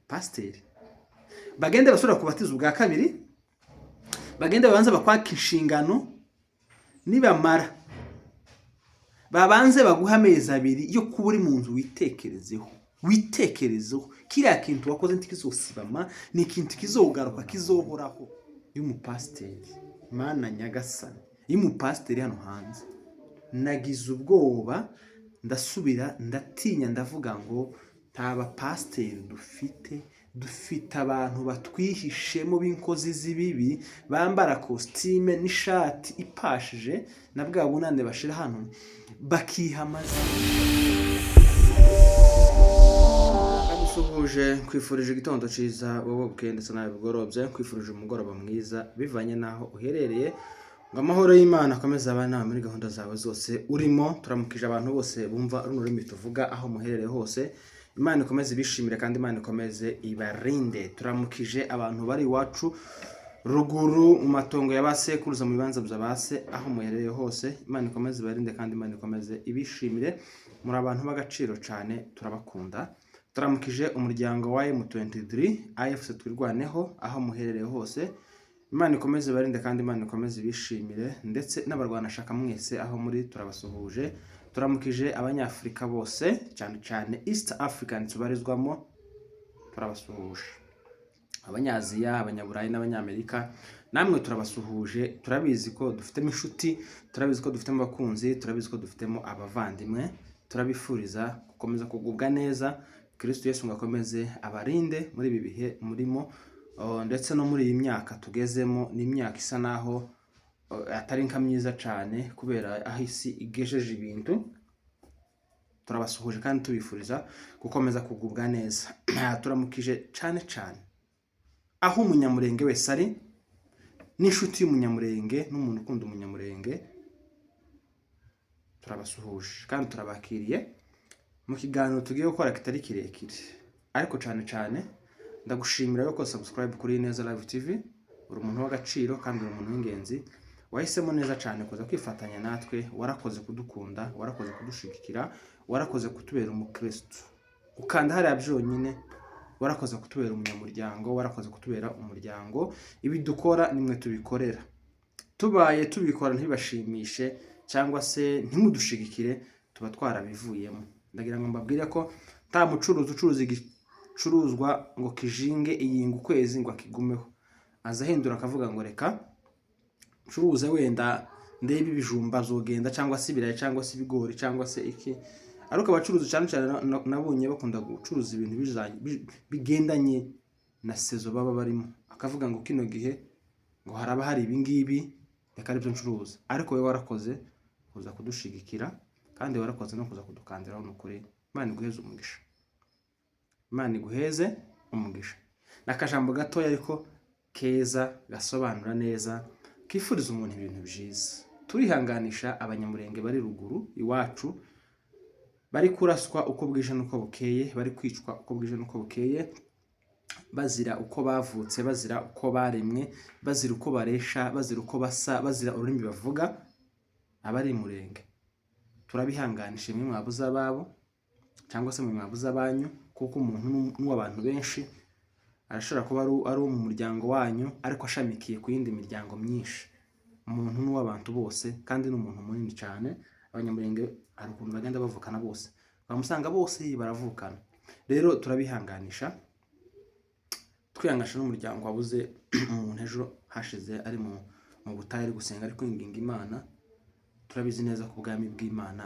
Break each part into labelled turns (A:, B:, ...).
A: Pasiteri, bagende basubira kubatiza ubwa kabiri, bagende babanze bakwaka inshingano. Nibamara babanze baguha amezi 2 yo kuba uri mu nzu, witekerezeho, witekerezeho. Kiriya kintu wakoze ntikizosibama, ni ikintu kizogaruka, kizohoraho. Y'umupasiteri, Mana nyagasani, y'umupasiteri hano hanze, nagize ubwoba, ndasubira ndatinya, ndavuga ngo nta bapasiteri dufite, dufite abantu batwihishemo b'inkozi z'ibibi, bambara kositime n'ishati ipashije na bwa bunane bashira hano, bakiha amazina.
B: Ndagusuhuje, nkwifurije igitondo cyiza wowe bukeye ndetse nawe bugorobye, nkwifurije umugoroba mwiza bivanye n'aho uherereye, ngo amahoro y'Imana akomeze abane nawe muri gahunda zawe zose urimo. Turamukije abantu bose bumva runo rurimi tuvuga aho muherereye hose. Imana ikomeze ibishimire kandi Imana ikomeze ibarinde. Turamukije abantu bari iwacu ruguru mu matongo ya ba sekuruza, mu bibanza bya ba se, aho muherereye hose. Imana ikomeze ibarinde kandi Imana ikomeze ibishimire. Muri abantu b'agaciro cyane, turabakunda. Turamukije umuryango wa M23 AFC Twirwaneho aho muherereye hose. Imana ikomeze ibarinde kandi Imana ikomeze ibishimire, ndetse n'abarwanashaka mwese aho muri, turabasuhuje. Turamukije Abanyafurika bose, cyane cyane East African tubarizwamo, turabasuhuje. Abanyaziya, Abanyaburayi n'Abanyamerika namwe turabasuhuje. Turabizi ko dufitemo inshuti, turabizi ko dufitemo abakunzi, turabizi ko dufitemo abavandimwe. Turabifuriza gukomeza kugubwa neza. Kristo Yesu ngo akomeze abarinde muri ibi bihe murimo, ndetse no muri iyi myaka tugezemo. Ni imyaka isa naho atari nka myiza cyane kubera aho isi igejeje ibintu. Turabasuhuje kandi tubifuriza gukomeza kugubwa neza. Turamukije cyane cyane aho umunyamurenge wese ari, n'inshuti y'umunyamurenge, n'umuntu ukunda umunyamurenge. Turabasuhuje kandi turabakiriye mu kiganiro tugiye gukora kitari kirekire, ariko cyane cyane ndagushimira yuko subscribe kuri Neza Live TV. Uri umuntu w'agaciro kandi uri umuntu w'ingenzi, wahisemo neza cyane kuza kwifatanya natwe. Warakoze kudukunda, warakoze kudushigikira, warakoze kutubera umukristo, ukanda hariya byonyine. Warakoze kutubera umunyamuryango, warakoze kutubera umuryango. Ibi dukora nimwe tubikorera. Tubaye tubikora ntibibashimishe cyangwa se ntimudushigikire, tuba twarabivuyemo. Ndagira ngo mbabwire ko nta mucuruzi ucuruza igicuruzwa ngo kijinge iyinga ukwezi ngo akigumeho. Aza ahindura, akavuga ngo reka ncuruze, wenda ndebe ibijumba zogenda, cyangwa se ibirayi, cyangwa se ibigori, cyangwa se iki. Ariko abacuruzi cyane cyane nabonye bakunda gucuruza ibintu bigendanye na saison baba barimo. Akavuga ngo kino gihe ngo haraba hari ibingibi, reka aribyo ncuruza. Ariko wowe warakoze kuza kudushigikira kandi warakoze no kuza kudukandiraho. Ni ukuri, Imana iguheze umugisha, Imana iguheze umugisha. Ni akajambo gatoya ariko keza, gasobanura neza, kifuriza umuntu ibintu byiza. Turihanganisha Abanyamurenge bari ruguru iwacu, bari kuraswa uko bwije n'uko bukeye, bari kwicwa uko bwije n'uko bukeye, bazira uko bavutse, bazira uko baremwe, bazira uko baresha, bazira uko basa, bazira ururimi bavuga. Abari Murenge turabihanganisha, mwe mwabuze ababo cyangwa se mwe mwabuze abanyu, kuko umuntu n'uw'abantu benshi. Arashobora kuba ari uwo mu muryango wanyu ariko ashamikiye ku yindi miryango myinshi. Umuntu n'uw'abantu bose kandi ni umuntu munini cyane. Abanyamurenge hari ukuntu bagenda bavukana bose, bamusanga bose baravukana. Rero turabihanganisha, twihanganisha n'umuryango wabuze umuntu ejo hashize, ari mu butayu, ari gusenga, ari kwinginga Imana. Turabizi neza ko ubwami bw'Imana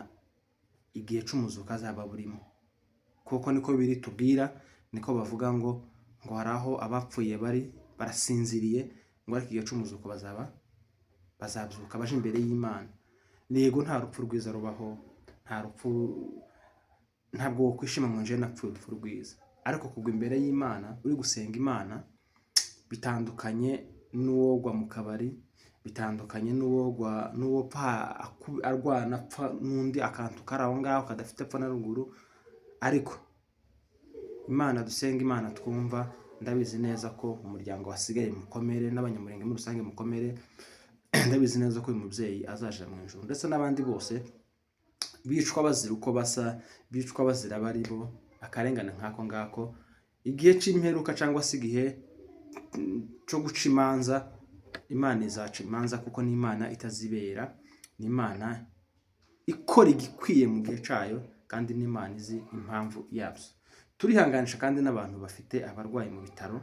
B: igihe c'umuzuko azaba burimo, kuko niko biri tubwira, niko bavuga ngo hari aho abapfuye bari barasinziriye, ngo ariko igihe c'umuzuko bazaba bazabyuka baje imbere y'Imana. Yego, nta rupfu rwiza rubaho, nta rupfu, ntabwo wakwishima ngo nje napfuye urupfu rwiza. Ariko kugwa imbere y'Imana uri gusenga Imana bitandukanye n'uwogwa mu kabari, bitandukanye n'uwogwa n'uwo pfa arwana apfa n'undi akantu kari aho ngaho kadafite epfo na ruguru. Ariko Imana dusenga, Imana twumva, ndabizi neza ko umuryango wasigaye mukomere, n'Abanyamurenge muri rusange mukomere. Ndabizi neza ko uyu mubyeyi azaja mu ijuru, ndetse n'abandi bose bicwa bazira uko basa, bicwa bazira bari bo, akarengane nk'ako ngako. Igihe c'imperuka cyangwa se igihe cyo guca imanza, Imana izaca imanza, kuko ni Imana itazibera, ni Imana ikora igikwiye mu gihe cyayo, kandi n'Imana izi impamvu yabyo. Turihanganisha kandi n'abantu bafite abarwayi mu bitaro.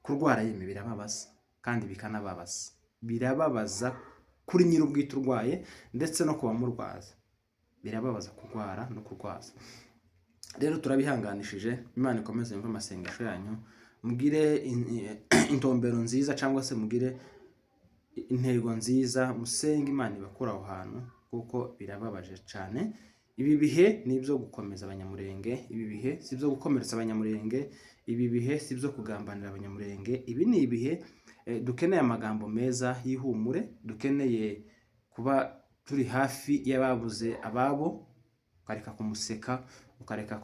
B: Kurwara yeme birababaza kandi bikanababaza, birababaza kuri nyir'ubwite urwaye ndetse no ku bamurwaza. Birababaza kurwara no kurwaza. Rero turabihanganishije, Imana ikomeze yumve amasengesho yanyu, mugire intumbero nziza cyangwa se mugire intego nziza, musenge Imana ibakura aho hantu kuko birababaje cyane. Ibi bihe ni ibyo gukomeza Abanyamurenge, ibi bihe si ibyo gukomeretsa Abanyamurenge, ibi bihe si ibyo kugambanira Abanyamurenge. Ibi ni ibihe dukeneye amagambo meza y'ihumure, dukeneye kuba turi hafi y'ababuze ababo, ukareka kumuseka, ukareka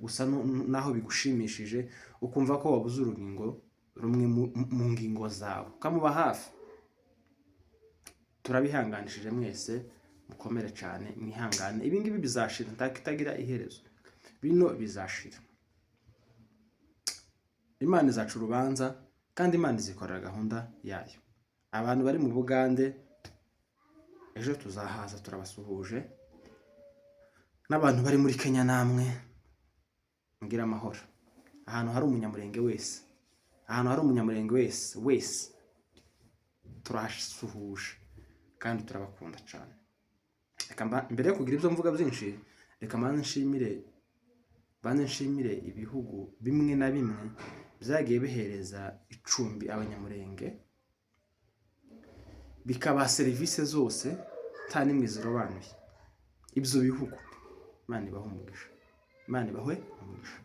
B: gusa n'aho bigushimishije, ukumva ko wabuze urugingo rumwe mu ngingo zawe, ukamuba hafi. Turabihanganishije mwese, mukomere cyane, mwihangane. Ibi ngibi bizashira, ntakitagira iherezo, bino bizashira. Imana izaca urubanza kandi Imana izikorera gahunda yayo. Abantu bari mu Bugande, ejo tuzahaza, turabasuhuje. N'abantu bari muri Kenya, namwe mbwira amahoro. Ahantu hari Umunyamurenge wese, ahantu hari Umunyamurenge wese wese, turasuhuje kandi turabakunda cyane. Reka mbere yo kugira ibyo mvuga byinshi, reka mbanze nshimire ibihugu bimwe na bimwe byagiye bihereza icumbi Abanyamurenge, bikabaha serivisi zose nta n'imwe zirobanuye. Ibyo bihugu, Imana ibahe umugisha, Imana ibahe umugisha.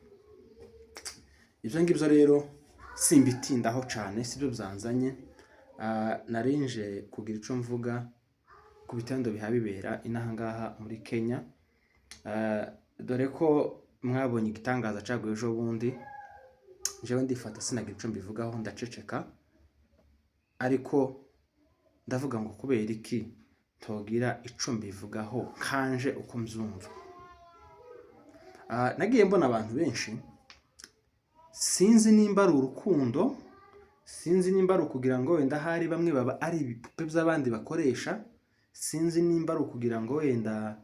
B: Ibyo ngibyo rero simbitindaho cyane, sibyo byanzanye. Narinje kugira icyo mvuga ku bitendo bihabibera inaha ngaha muri Kenya. Dore ko mwabonye igitangaza caguye ejo bundi. Jewe ndifata sinagira icyo mbivugaho, ndaceceka, ariko ndavuga ngo kubera iki ntogira ico mbivugaho kanje uko mbyumva? Nagiye mbona abantu benshi, sinzi nimba ari urukundo, sinzi nimba ari ukugira ngo wenda hari bamwe baba ari ibipupe by'abandi bakoresha, sinzi nimba ari ukugira ngo wenda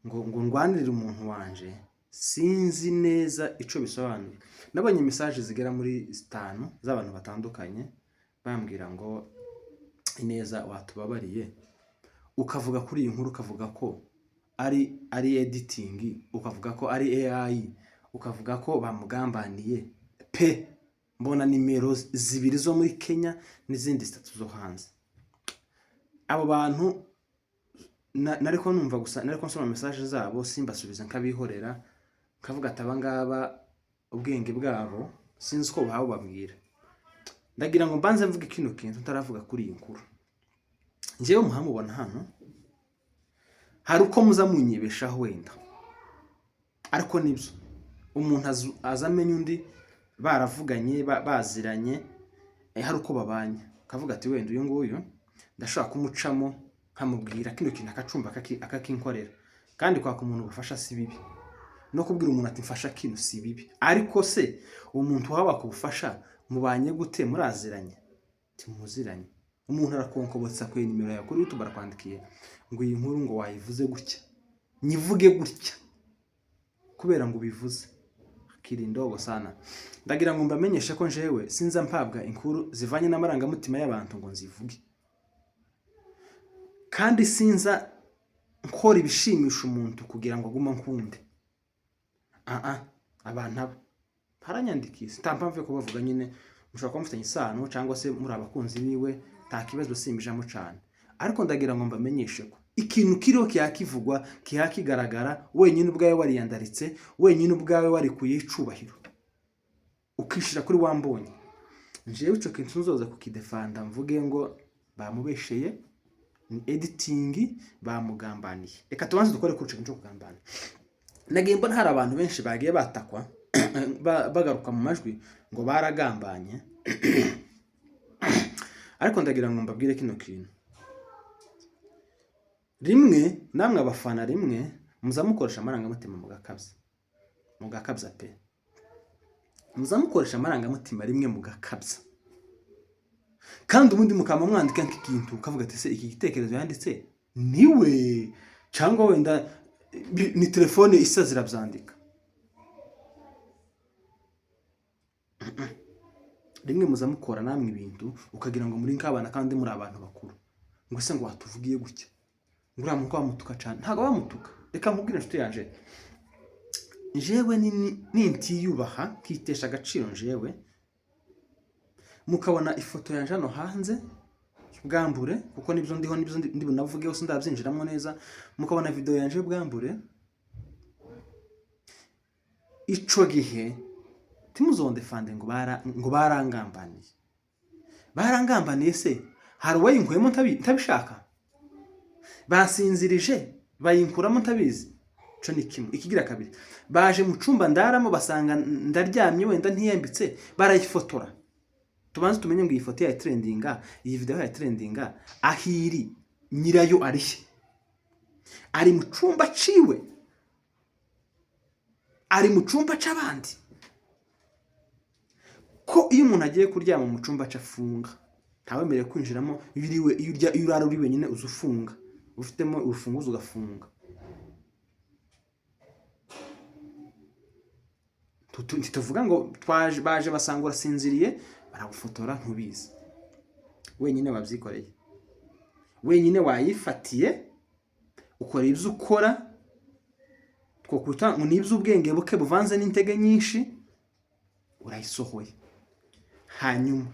B: ngo ndwanirire umuntu wanje, sinzi neza ico bisobanuye. Nabonye message zigera muri zitanu z'abantu batandukanye bambwira ngo: "Ineza, watubabariye ukavuga kuri iyi nkuru, ukavuga ko ari editing, ukavuga ko ari AI, ukavuga ko bamugambaniye pe." Mbona nimero zibiri zo muri Kenya n'izindi zitatu zo hanze. Abo bantu nariko numva gusa, nariko nsoma message zabo simbasubiza, nkabihorera, nkavuga ati aba ngaba ubwenge bwabo sinzi uko buhawe babwira. Ndagira ngo mbanze mvuge kino kintu ntaravuga kuri iyi nkuru. Njyewe muhamubona hano, hari uko muza munyibeshaho wenda, ariko nibyo, umuntu aza amenya undi baravuganye, baziranye, hari uko babanye, akavuga ati wenda uyu nguyu ndashobora kumucamo nkamubwira kino kintu akacumva, akakinkorera. Kandi kwaka umuntu ubufasha si bibi, no kubwira umuntu ati mfasha kino si bibi. Ariko se uwo muntu waba ubufasha mubanye gute? Muraziranye? Ntimuziranye. Umuntu arakonkobotsa kuri nimero yawe kuri YouTube, arakwandikiye ngo iyi nkuru ngo wayivuze gutya, nyivuge gutya kubera ngo ubivuze. Akiri ndogo sana. Ndagira ngo mbamenyeshe ko njewe sinza mpabwa inkuru zivanye n'amarangamutima y'abantu ngo nzivuge, kandi sinza nkora ibishimisha umuntu kugira ngo agume nkunde. Abantu aba baranyandikiye, nta mpamvu yo kubavuga nyine. Mushobora kuba mufitanye isano cyangwa se muri abakunzi biwe, nta kibazo, simbijamo cyane. Ariko ndagira ngo mbamenyeshe ko ikintu kiriho kihakivugwa, kihakigaragara, wenyine ubwawe wariyandaritse, wenyine ubwawe warikuyeho icubahiro, ukishira kuri wambonye. Njyewe ico kintu nzoza kukidefanda, mvuge ngo bamubesheye, ni editing, bamugambaniye. Reka tubanze dukore kuri ico kintu cyo kugambana. Nagiye mbona hari abantu benshi bagiye batakwa, bagaruka mu majwi ngo baragambanye. Ariko ndagira ngo mbabwire kino kintu rimwe: namwe abafana, rimwe muza mukoresha amarangamutima mugakabya, mugakabya pe. Muzamukoresha amarangamutima rimwe mugakabya, kandi ubundi mukaba mwandika nk'ikintu ukavuga ati: "Se iki gitekerezo yanditse niwe, cyangwa wenda ni telefone isa zirabyandika?" Rimwe muza mukora namwe ibintu ukagira ngo muri nk'abana kandi muri abantu bakuru. Ngo se ngo watuvugiye gutya, ngo uriya muntu bamutuka cyane? Ntabwo bamutuka. Reka nkubwire, inshuti yanje, jewe nintiyubaha nkitesha agaciro, njewe mukabona ifoto yanje hano hanze y'ubwambure, kuko nibyo ndiho, nibyo ndi bunavuge hose, ndabyinjiramo neza, mukabona video yanje y'ubwambure, ico gihe timuzondefande ngo barangambaniye. Barangambaniye se hari uwayinkuyemo ntabishaka? Basinzirije bayinkuramo ntabizi? Ico ni kimwe. Ikigira kabiri, baje mu cumba ndaramo basanga ndaryamye wenda ntiyambitse, barayifotora. Tubanze tumenye ngo iyi foto yayitrendinga, iyi video yayitrendinga, aho iri nyirayo arihe? Ari mu cumba ciwe? Ari mu cumba c'abandi? Ko iyo umuntu agiye kuryama mu cumba ce afunga, ntawemerewe kwinjiramo. Iyo uriwe, iyo urya, iyo urara uri wenyine, uza ufunga, ufitemo urufunguzo ugafunga. Ntituvuga ngo twaje, baje basanga urasinziriye, baragufotora ntubizi, wenyine wabyikoreye, wenyine wayifatiye, ukora ibyo ukora twakwita ngo ni iby'ubwenge buke buvanze n'intege nyinshi, urayisohoye. Hanyuma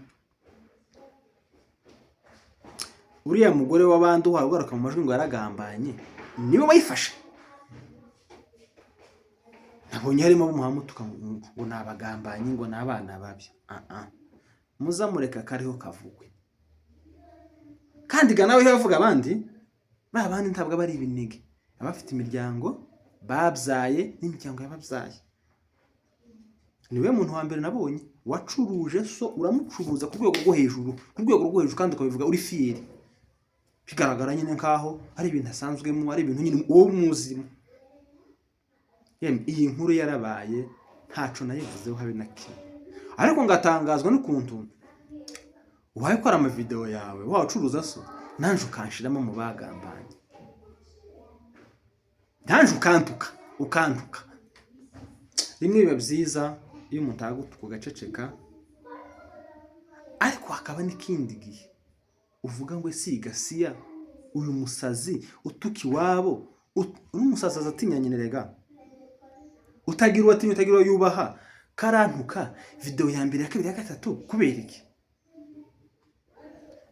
B: uriya mugore w'abandi uhawe ugaruka mu majwi ngo yaragambanye, niwe wayifashe. Nabonye harimo abo muhamutuka ngo ni abagambanyi, ngo ni abana babi. Ah, muzamureka kariho kavugwe. Kandi ga nawe iyo bavuga abandi, ba bandi ntabwo aba ari ibinege, abafite imiryango babyaye n'imiryango yababyaye. Niwe muntu wa mbere nabonye wacuruje so, uramucuruza ku rwego rwo hejuru, ku rwego rwo hejuru, kandi ukabivuga uri fier, bigaragara nyine nkaho ari ibintu asanzwemo, ari ibintu nyine wowe umuzimo. Yemwe, iyi nkuru yarabaye, ntaco nayivuzeho habe na kimwe, ariko ngatangazwa n'ukuntu uhaye ukora amavideo yawe wacuruza so, nanje ukanshiramo mu bagambanye, nanje ukantuka, ukantuka. Rimwe biba byiza iyo umuntu agutuka ugaceceka, ariko hakaba n'ikindi gihe uvuga ngo: "Ese gasiya uyu musazi utuka iwabo, n'umusazi aza atinya nyina rega, utagira uwo atinya, utagira uwo yubaha, karantuka video ya mbere, ya kabiri, ya gatatu, kubera iki?"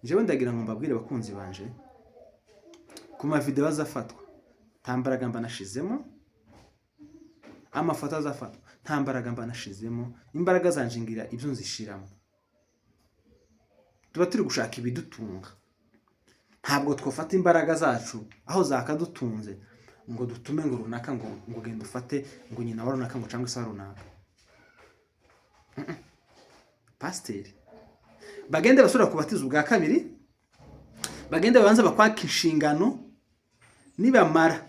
B: Jewe ndagira ngo mbabwire, bakunzi banje, ku mavideo azafatwa nta mbaraga mba nashizemo, amafoto azafatwa nta mbaraga mba nashizemo. Imbaraga zanje ngira ibyo nzishiramo. Tuba turi gushaka ibidutunga. Ntabwo twafata imbaraga zacu aho zakadutunze ngo dutume ngo runaka ngo genda ufate ngo nyina wa runaka ngo cyangwa se wa runaka. Pasiteri bagende basubira kubatiza ubwa kabiri, bagende babanze bakwaka inshingano, nibamara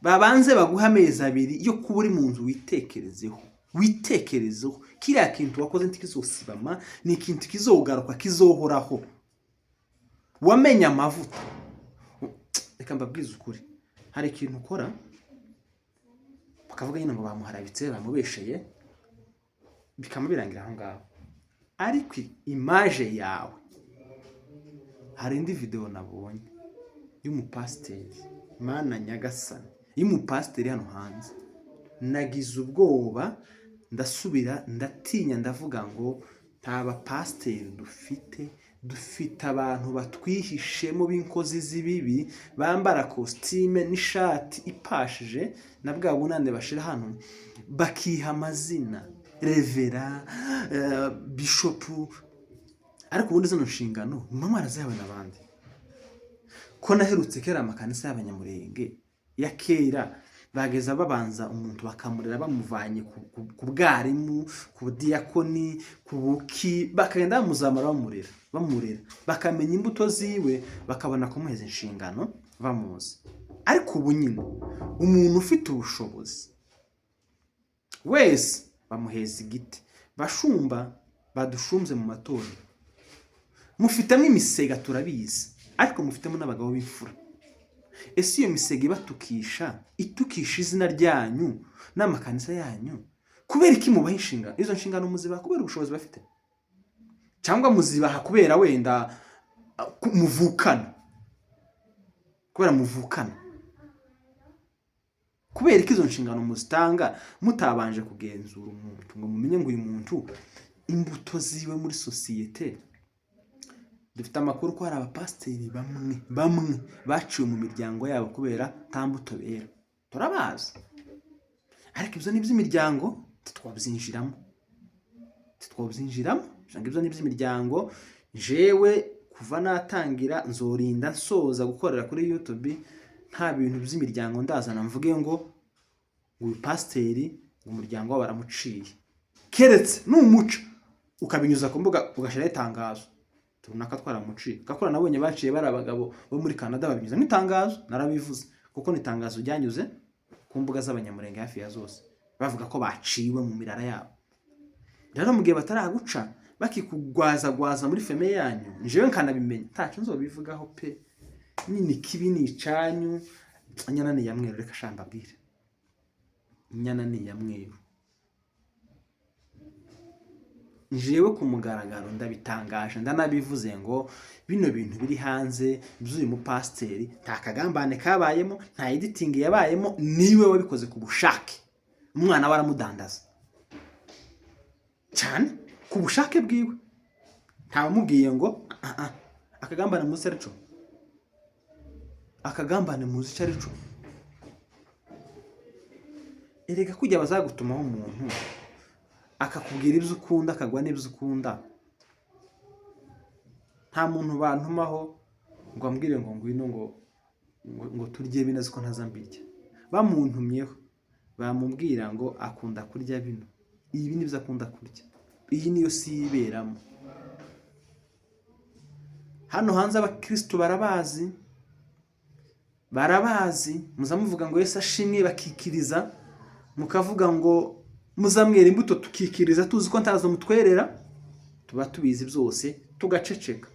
B: babanze baguha amezi 2 yo kuba uri mu nzu, witekerezeho, witekerezeho. Kiriya kintu wakoze ntikizosibama, ni ikintu kizogaruka, kizohoraho. Wamenye amavuta. Reka mbabwize ukuri, hari ikintu ukora bakavuga nyine ngo bamuharabitse, bamubesheye, bikaba birangira aho ngaho, ariko image yawe. Hari indi video nabonye y'umupasiteri, Mana nyagasani, y'umupasiteri hano hanze, nagize ubwoba, ndasubira ndatinya, ndavuga ngo nta bapasiteri dufite, dufite abantu batwihishemo b'inkozi z'ibibi, bambara kositime n'ishati ipashije na bwa bunane bashira hano, bakiha amazina reverend, bishopu. Ariko ubundi zino nshingano muba mwarazihawe n'abandi? Ko naherutse kera amakanisa y'Abanyamurenge ya kera, bageza babanza umuntu bakamurera, bamuvanye ku bwarimu, ku budiyakoni, ku buki, bakagenda bamuzamura, bamurera, bamurera, bakamenya imbuto ziwe, bakabona kumuheza inshingano bamuzi. Ariko ubu nyine umuntu ufite ubushobozi wese
A: Bamuheza igiti. Bashumba badushumbye mu matorero, mufitemo imisega turabizi, ariko mufitemo n'abagabo b'imfura. Ese iyo misega ibatukisha, itukisha izina ryanyu n'amakanisa yanyu, kubera iki mubaha inshingano? Izo nshingano muzibaha kubera ubushobozi bafite, cyangwa muzibaha kubera wenda muvukana? Kubera muvukana, kubera ko izo nshingano muzitanga mutabanje kugenzura umuntu ngo mumenye ngo uyu muntu imbuto ziwe muri sosiyete? Dufite amakuru ko hari abapasiteri bamwe bamwe baciwe mu miryango yabo kubera nta mbuto bera. Turabazi, ariko ibyo ni iby'imiryango, ntitwabyinjiramo. Ibyo ni iby'imiryango. Jewe kuva natangira nzorinda nsoza gukorera kuri YouTube, nta bintu by'imiryango ndazana mvuge ngo uyu pasiteri umuryango wabo baramuciye, keretse numuca ukabinyuza ku mbuga, ugashyiraho itangazo runaka twaramuciye. Gakora nabonye baciye bari abagabo bo muri Canada babinyuza nk'itangazo. Narabivuze kuko ni itangazo ryanyuze ku mbuga z'Abanyamurenge hafi ya zose, bavuga ko baciwe mu mirara yabo. Rero mu gihe bataraguca bakikugwazagwaza muri famille yanyu, njyewe nkanabimenya, ntacyo nzobivugaho pe. Nyine ikibi ni icanyu. Inyana ni iya mweru. Reka shamba mbabwire, inyana ni iya mweru. Njyewe ku mugaragaro ndabitangaje, ndanabivuze ngo bino bintu biri hanze by'uyu mupasiteri nta kagambane kabayemo, nta editing yabayemo, niwe wabikoze ku bushake. Umwana we aramudandaza cyane ku bushake bwiwe, ntawamubwiye ngo "Ah, ah." Akagambane muzi icyo ari cyo? Akagambane muzi icyo ari cyo? Erega kujya bazagutumaho umuntu akakubwira ibyo ukunda, akagwa n'ibyo ukunda. Nta muntu bantumaho ngo ambwire ngo ngwino ngo turye bino, azi ko ntaza mbirya. Bamuntumyeho bamubwira ngo akunda kurya bino, ibi nibyo akunda kurya, iyi niyo si yiberamo. Hano hanze abakirisitu barabazi, barabazi. Muza muvuga ngo Yesu ashimwe, bakikiriza, mukavuga ngo muzamwera imbuto, tukikiriza tuzi ko ntazo mutwerera. Tuba tubizi byose, tugaceceka.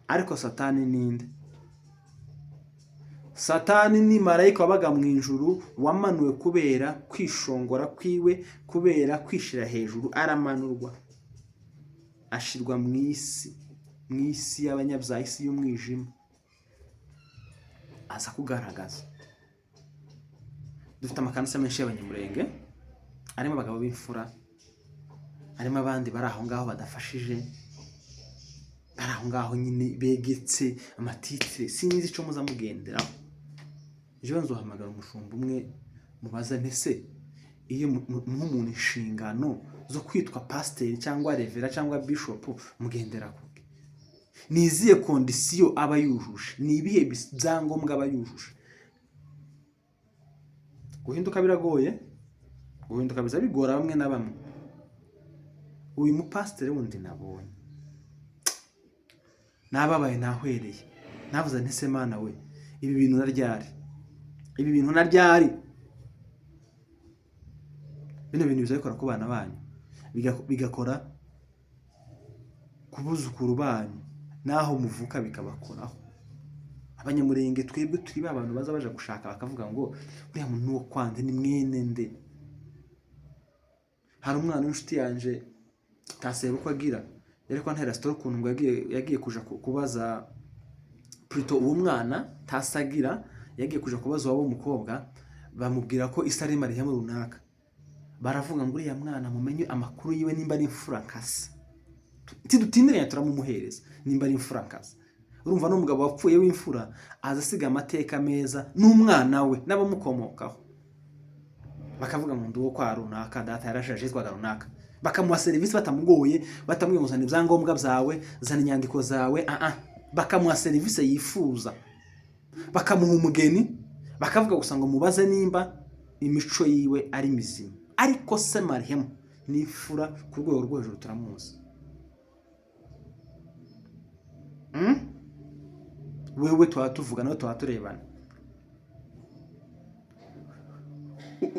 A: Ariko Satani ninde? Satani ni marayika wabaga mu ijuru, wamanuwe kubera kwishongora kwiwe, kubera kwishira hejuru, aramanurwa ashirwa mu isi, mu isi y'abanyabyaha, isi y'umwijima. Aza kugaragaza dufite amakanisa menshi y'Abanyamurenge arimo abagabo b'imfura, harimo abandi bari aho ngaho badafashije, bari aho ngaho nyine begetse amatitire. Sinzi icyo muza mugenderaho. Ejo nzohamagara umushumba umwe mubaza nti: "Se iyo muha umuntu inshingano zo kwitwa pasiteri cyangwa reverend cyangwa bishopu, mugendera kuki? Ni izihe condition aba yujuje? Ni ibihe byangombwa aba yujuje?" Guhinduka biragoye, guhinduka biza bigora bamwe na bamwe. Uyu mupasiteri wundi nabonye nababaye, nahwereye, navuze nti: "Se Mana we, ibi bintu na ryari? Ibi bintu na ryari?" Bino bintu biza bikora ku bana banyu, bigakora ku buzukuru banyu, n'aho muvuka bikabakoraho. Abanyamurenge twebwe turi ba bantu baza baje gushaka, bakavuga ngo uriya muntu ni uwo kwande, ni mwene nde? Hari umwana w'inshuti yanje taseba uko agira, yari ko antera story ukuntu ngo yagiye kuja kubaza plutôt, uwo mwana tasagira yagiye kuja kubaza uwabo w'umukobwa, bamubwira ko isi ari marihemu runaka. Baravuga ngo uriya mwana mumenye amakuru yiwe, nimba ari imfura nkase ntidutindiranya turamumuhereza, nimba ari imfura nkase. Urumva n'umugabo wapfuye w'imfura aza asiga amateka meza n'umwana we n'abamukomokaho, bakavuga ngo ndi uwo kwa runaka, data yarashaje yitwaga runaka, bakamuha serivisi batamugoye, batamubwiye ngo zana ibyangombwa byawe, zana inyandiko zawe. Ah ah, bakamuha serivisi yifuza, bakamuha umugeni, bakavuga gusa ngo mubaze nimba imico yiwe ari mizima. Ariko se marihemu ni imfura ku rwego rwo hejuru, turamuzi. Wewe tuba tuvuga nawe, tuba turebana.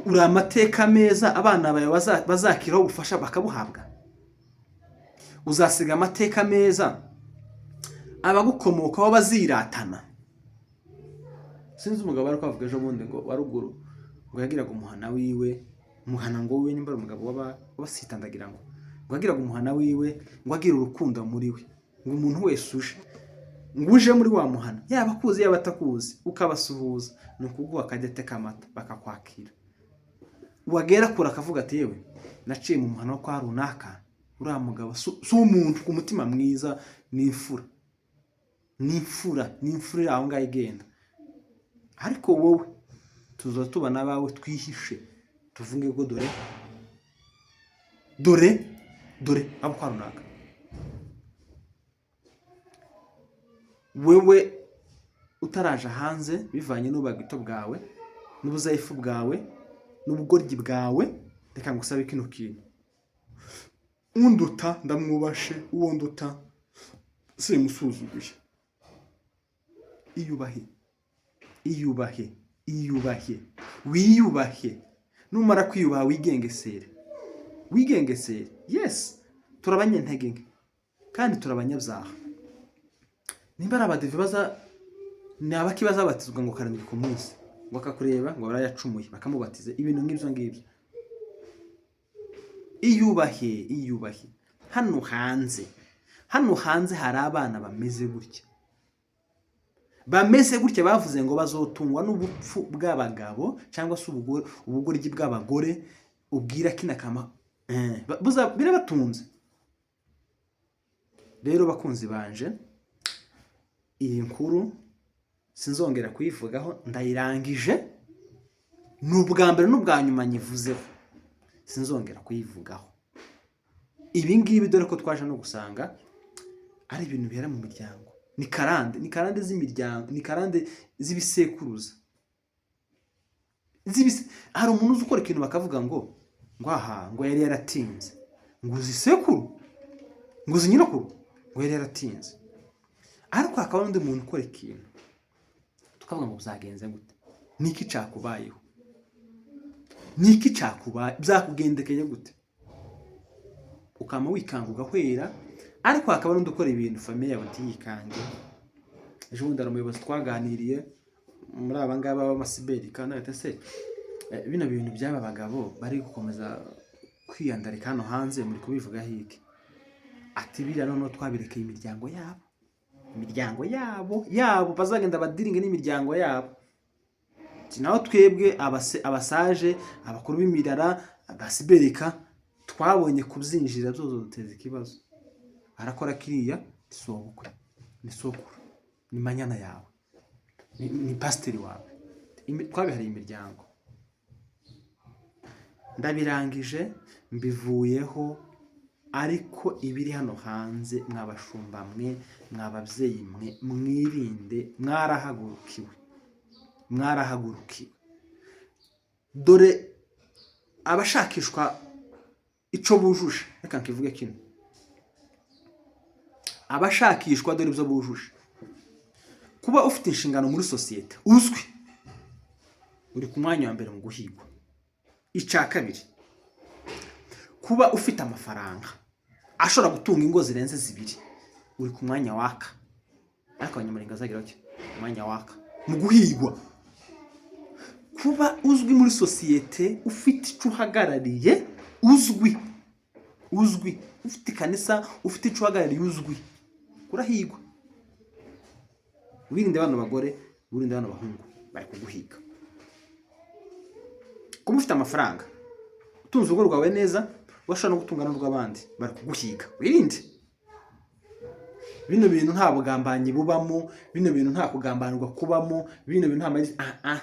B: Uri amateka meza abana bawe bazakiraho ubufasha bakabuhabwa? Uzasiga amateka meza abagukomokaho baziratana? Sinzi umugabo bari kwavuga ejo bundi ngo wa ruguru, ngo yagiraga umuhana wiwe, umuhana ngo wiwe, nimba ari umugabo w'abasitandagira, ngo yagiraga umuhana wiwe, ngo agira urukundo muri we, ngo umuntu wese uje, ngo uje muri wa muhana, yaba akuzi yaba atakuzi, ukabasuhuza, ni ukuguha akajya k'amata bakakwakira. Wagera kure akavuga ati: "Yewe, naciye mu muhana wo kwa runaka, uriya mugabo si umuntu ku mutima mwiza, ni imfura, ni imfura, ni imfura iri aho ngaho igenda." Ariko wowe tuza tubona abawe twihishe, tuvuge ngo: "Dore, dore, dore abo kwa runaka." Wewe utaraje hanze, bivanye n'ubugito bwawe n'ubuzayifu bwawe n'ubugoryi bwawe, reka ngusabe kino kintu: unduta ndamwubashe, uwo nduta simusuzuguye. Iyubahe, iyubahe, iyubahe, wiyubahe. Numara kwiyubaha, wigengesere, wigengesere. Yes, turi abanyantege nke kandi turi abanyabyaha. Nimba ari abadive baza, ni abaki bazabatizwa ngo 7 ku munsi, ngo akakureba ngo barayacumuye bakamubatiza, ibintu nk'ibyo ngibyo. Iyubahe, iyubahe. Hano hanze, hano hanze hari abana bameze gutya, bameze gutya, bavuze ngo bazotungwa n'ubupfu bw'abagabo cyangwa se ubugoryi bw'abagore. Ubwira kina kama birabatunze. Rero bakunzi banje, iyi nkuru sinzongera kuyivugaho, ndayirangije. Ni ubwa mbere n'ubwa nyuma nyivuzeho, sinzongera kuyivugaho. Ibi ngibi dore ko twaje no gusanga ari ibintu bihera mu miryango, ni karande, ni karande z'imiryango, ni karande z'ibisekuruza. Hari umuntu uzi ukora ikintu bakavuga ngo aha ngo yari yaratinze, ngo uzi sekuru, ngo uzi nyirakuru, ngo yari yaratinze. Ariko hakaba n'undi muntu ukora ikintu tukavuga ngo byagenze gute? Niki cyakubayeho? Niki cyakubaye? Byakugendekeye gute? Ukama wikanga ugahwera. Ariko hakaba n'undi ukora ibintu famille yawe ntiyikange. Ejo bundi hari umuyobozi twaganiriye muri aba ngaba b'amasiberi, kandi ati: "Se bino bintu by'aba bagabo bari gukomeza kwiyandarika hano hanze, muri kubivugaho iki?" Ati: "Biriya noneho twabirekeye imiryango yabo, imiryango yabo bazagenda badiringe n'imiryango yabo." Ati: "Naho twebwe abasaje, abakuru b'imirara, abasiberika, twabonye kubyinjira byose duteza ikibazo." Arakora kiriya, ni sobukwe, ni sokuru, ni manyana yawe, ni pasiteri wawe. Twabihariye imiryango. Ndabirangije, mbivuyeho. Ariko ibiri hano hanze, mwabashumba mwe, mwababyeyi mwe, mwirinde. Mwarahagurukiwe, mwarahagurukiwe. Dore abashakishwa ico bujuje, reka nkivuge kino: abashakishwa, dore ibyo bujuje. Kuba ufite inshingano muri sosiyete, uzwi, uri ku mwanya wa mbere mu guhigwa. Icya kabiri, kuba ufite amafaranga ashobora gutunga ingo zirenze zibiri, uri ku mwanya waka. Ariko Abanyamurenge bazagira bati umwanya waka mu guhigwa. Kuba uzwi muri sosiyete, ufite icyo uhagarariye, uzwi, uzwi, ufite ikanisa, ufite icyo uhagarariye, uzwi, urahigwa. Wirinde bano bagore, wirinde bano bahungu bari kuguhiga. Kuba ufite amafaranga, utunze urugo rwawe neza, washobora no gutunga n'urw'abandi, bari kuguhiga, wirinde. Bino bintu nta bugambanyi bubamo, bino bintu nta kugambanirwa kubamo, bino bintu nta mayeri, ah ah,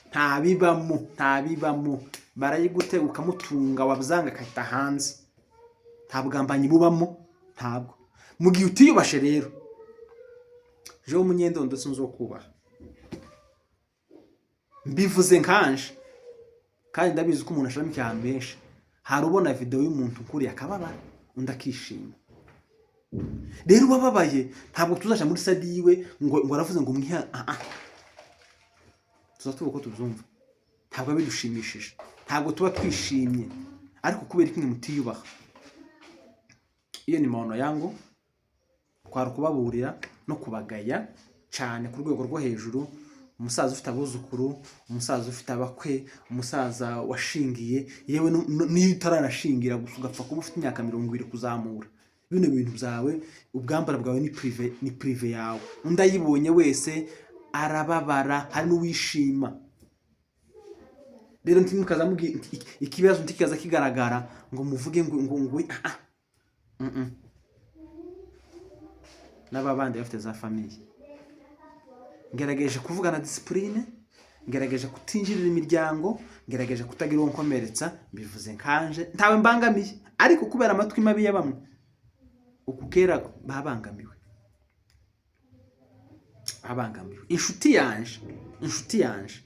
B: nta bibamo, nta bibamo. Barayigutega ukamutunga, wabyanga akahita hanze. Nta bugambanyi bubamo, ntabwo. Mu gihe utiyubashe rero, jewe Munyendondo sinzi uwo kubaha, mbivuze nkanje, kandi ndabizi ko umuntu ashamikiye ahantu henshi. Hari ubona video y'umuntu ukuriye akababara, undi akishima. Rero uwababaye ntabwo tuzaja muri side yiwe ngo aravuze ngo mwiha, ah ah, tuza tuvuga uko tubyumva.
A: Ntabwo biba bidushimishije, ntabwo tuba twishimye. Ariko kubera iki mwe mutiyubaha? Iyo ni maono yangu, kwari ukubaburira no kubagaya cyane ku rwego rwo hejuru. Umusaza ufite abuzukuru, umusaza ufite abakwe, umusaza washingiye, yewe n'iyo utaranashingira gusa ugapfa kuba ufite imyaka 20 kuzamura, bino bintu byawe, ubwambara bwawe ni privé, ni privé yawe. Undi ayibonye wese arababara, hari n'uwishima. Rero ntimukaza ikibazo ntikikaza kigaragara ngo muvuge ngo ah, ah. N'aba bandi bafite za famille, ngerageje kuvugana discipline, ngerageje kutinjirira imiryango, ngerageje kutagira uwo nkomeretsa. Mbivuze nkanje ntawe mbangamiye, ariko kubera amatwi mabi ya bamwe, uku kera babangamiwe, babangamiwe. Inshuti yanje, inshuti yanje,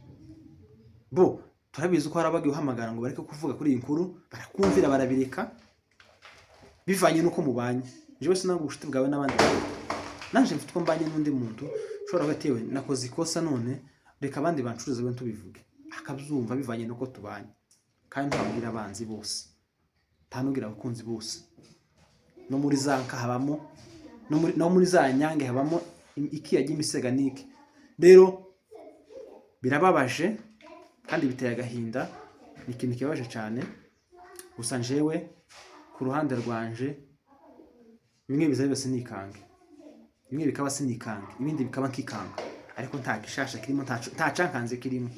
A: bo turabizi ko hari abagiye uhamagara ngo bareke kuvuga kuri iyi nkuru, barakumvira, barabireka, bivanye n'uko mubanye. Jewe sinanga ubucuti bwawe n'abandi bantu, nanje mfite uko mbanye n'undi muntu ushobora kuba atewe nakoze ikosa, none reka abandi bancuruze we tubivuge, akabyumva, bivanye n'uko tubanye. Kandi ntabwira abanzi bose, ntanubwira abakunzi bose. No muri za nka habamo, no muri za nyange habamo ikiya ry'imisega niki. Rero birababaje kandi biteye agahinda, ni ikintu kibabaje cyane. Gusa njewe ku ruhande rwanje, bimwe biza biba sinikange, bimwe bikaba sinikange, ibindi bikaba nkikanga, ariko nta gishasha kirimo, nta cankanze kirimo.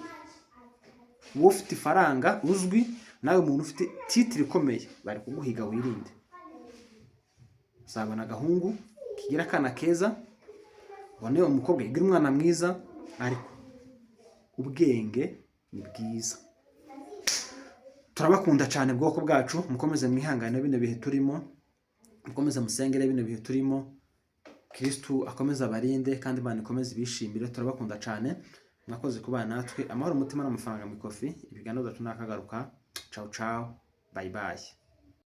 A: Wowe ufite ifaranga uzwi, nawe umuntu ufite titre ikomeye, bari kuguhiga, wirinde. Uzabona agahungu kigira akana keza, ubone umukobwa yigira umwana mwiza, ariko ubwenge ni bwiza. Turabakunda cyane, bwoko bwacu. Mukomeze mwihangane bino bihe turimo, mukomeze musengere bino bihe turimo. Kristu akomeze abarinde kandi Imana ikomeze ibishimire. Turabakunda cyane, mwakoze kubana natwe. Amahoro, umutima n'amafaranga mu ikofi. Ibiganiro byacu nakagaruka. Ciao ciao, bye bye.